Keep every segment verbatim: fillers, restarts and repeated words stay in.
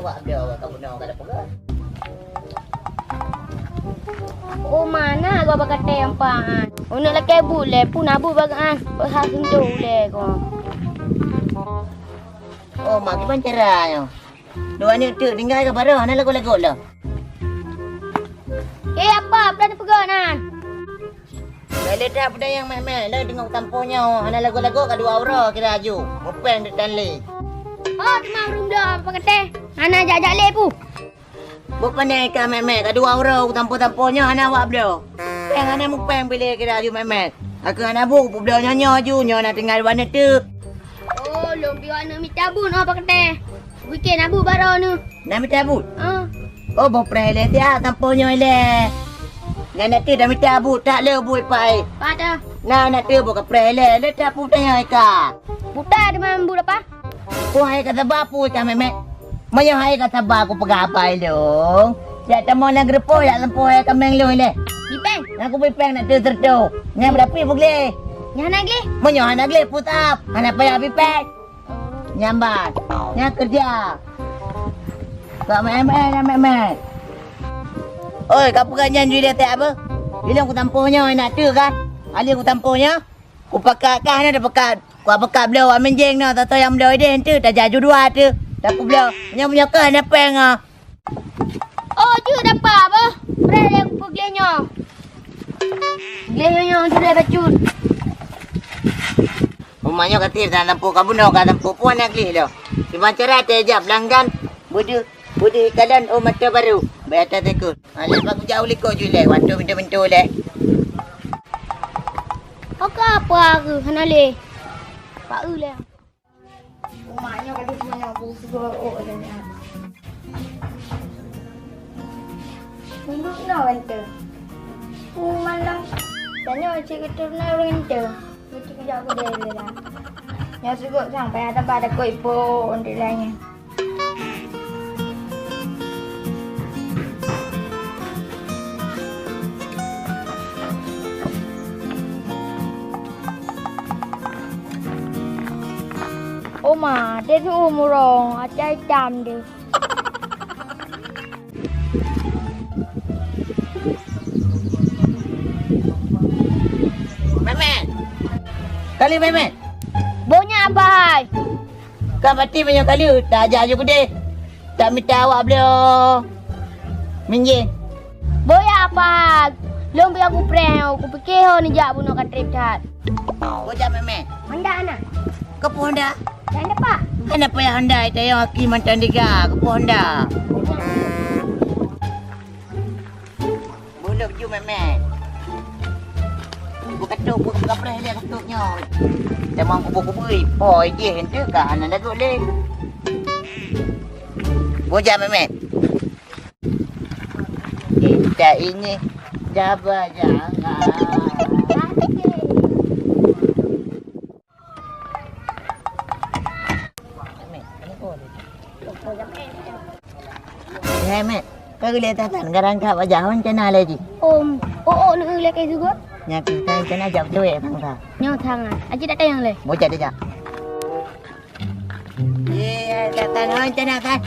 Wak dia ka bunoe ka ada peugah. Oh, mana gua bak katée nyang pahan? Uneuk lakée buet lé, pun abu bagaan. Peuhah sentuh ulée ko. Oh, mak, kiban cara nyoe? Dua aneuk teuk tinggai ka baroe, hana lagoe-lagoe lom. Eh, apa? Peue na peugah nan? Lé that peudayang meh-meh, lé teungoh tampoh nyoe, hana lagoe-lagoe ka dua uroe kira aju. Mupeng deuk dan lé. Oh, teuma ureueng bloe apa katée? Hana jak-jak lé pu. Bukon ka meh-meh, ka dua uroe tampoh-tampoh nyoe hana wak bloe. Peng hana mupeng bilé kira aju meh-meh. Aku hana bu peubloe nyoe-nyoe aju, nyoe na tinggai dua aneuk teuk. Oh, lôn piôh aneuk mita buet nyoe apa katée? Bikin abu baroe nyoe. Na mita buet? Ah. Oh, boh preh ilée siat tampoh nyoe ilée. Nyan na teuh tamita buet, tak lé buet pai. Pat dah. Na, na teuh boh ka preh ilée, lé tapu tanyong ika. Buta teuma buet apa? Peue hai ka saba peue ka meh-meh? Meunyoe hai ka saba kupeugah haba ilong, jak tamong nanggroe poh jak lampôh hai kaméng lôn ilée. Bipeng. Nyan kubipeng na teuh seureutoh. Nyan beurapi beugleh. Nyan hana gleh? Meunyoe hana gleh, peue sab? Hana payah bipeng. Nyan ban. Nyan keureuja. Ka meh-meh, nyan meh-meh. Oi, ka peugah nyan jui lé teuh apa? Ilong kutampoh nyoe na teuh kan? Alien kutampoh nyoe? Kupakat kah na tapakat. Kupakat bloe awak minjeng nyoe, tatoh nyang bloe ideh enteuk tajak ju dua teuh. Takubloe. Meunyoe-meunyoe kah na péng ah. Oh, jeuet dapa boh. Preh lé kupeugléh nyoe. Gleh nyoe nyoe sudah bacut. Uma nyoe ka tiep, na lampu ka bunoe, ka lampu puan na gleh lom. Kiban cara teuh jak beulanggan, beudeuh, beudeuh ikalan, oh, mata baru. Bèk ata teukot. Ha, lé bak kujak u likot ju lé, watèe pintoe-pintoe lé. Oka apa aku hana lé. Pak eu lé. Umak nyoe ka deuh nyoe bu sigoe ôk lé nyan. Tunduk nyoe ganteng. Ku malam. Dan nyoe cit geuturonan ureueng ganteng. Cit kujak keudè lé lah. Nyoe sigoe sang payah taba takot ipok untuk laén nyan. Oma, deh su murong, aca itam deh. Mehmet. Kali Mehmet. Boh nyan, Pai. Ka pati meunyoe ka lheueh, tajak ju keudeh. Tamita awak bloe minjeng. Boh ya, Pai. Lôn piôh kupreh, kupiké ho neujak bunoe ka trép that. Boh jak Mehmet. Honda na. Keupeue Honda? Jangan depak. Hana payah Honda, ita yo aki mantong diga. Keupeue Honda? Buleuek ju Mehmet. Beukeutôk, beukeupréh lé keutôk nyoe. Tamong kubu-kubu, po jih enteuk ka hana lagot lé. Bujang Mehmet. Kita ini dah berjalan. Hai, Mat. Ka geulée that-that, garang that wajah, rencana lé jih. Om, oh, oh, neu lé kai sugot. Nyan keuh rencana jak cewek tangga. Nyoe tangga. Aji tak tayang lé. Bocah dia jak. Ye, tak tayang rencana kan.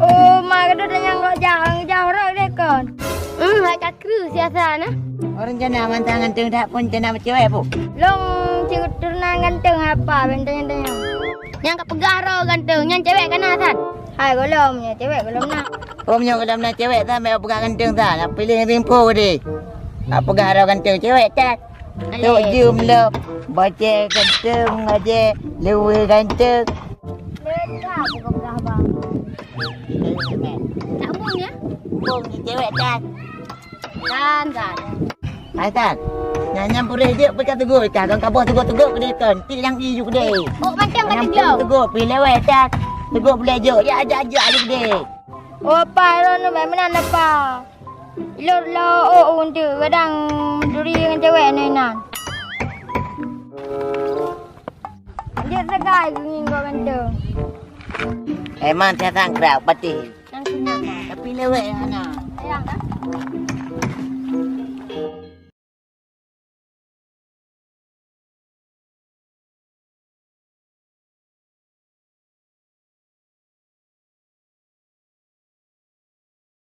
Oh, ma, ka deuh nyang kok jak, nyang jak horok deh kon. Hmm, hai ka kru siasa nah. Rencana mantang ganteng that pun rencana cewek pun. Long cewek turunan ganteng apa, benteng-benteng. Nyang ka peugah roh ganteng, nyan cewek ka na san. Hai, gohlom nyoe, cewek gohlom na. Oh, meunyoe gohlom na cewek, sa meupeugah ganteng sa, na piléh rimpo deh. Nak peugah droe ganteng cewek, tet. Tok jeuem lom, bacée ganteng, bacée luweue ganteng. Leuka buka peugah bang. Tak bung ya? Bung ni cewek, tet. Kan, kan. Hai, Tan. Nyan, nyan pureh jeuet peucah teugok, Tan. Kon kaboh teugok-teugok keudeh kon. Tik nyang i ju keudeh. Bok mantong ka teugok. Teugok pi lewat, Tan. Teugok pulai jok. Ya, ajak-ajak ju keudeh. Oh, apa, Ron, meunan apa? Ilot lo, oh, untuk kadang duri dengan cewek ni, nan. Jeuet sagai geungieng kok ganteng. Emang siasang krab pati. Nyang keunam, ah. Tapi lewat yang mana? Sayang, ah.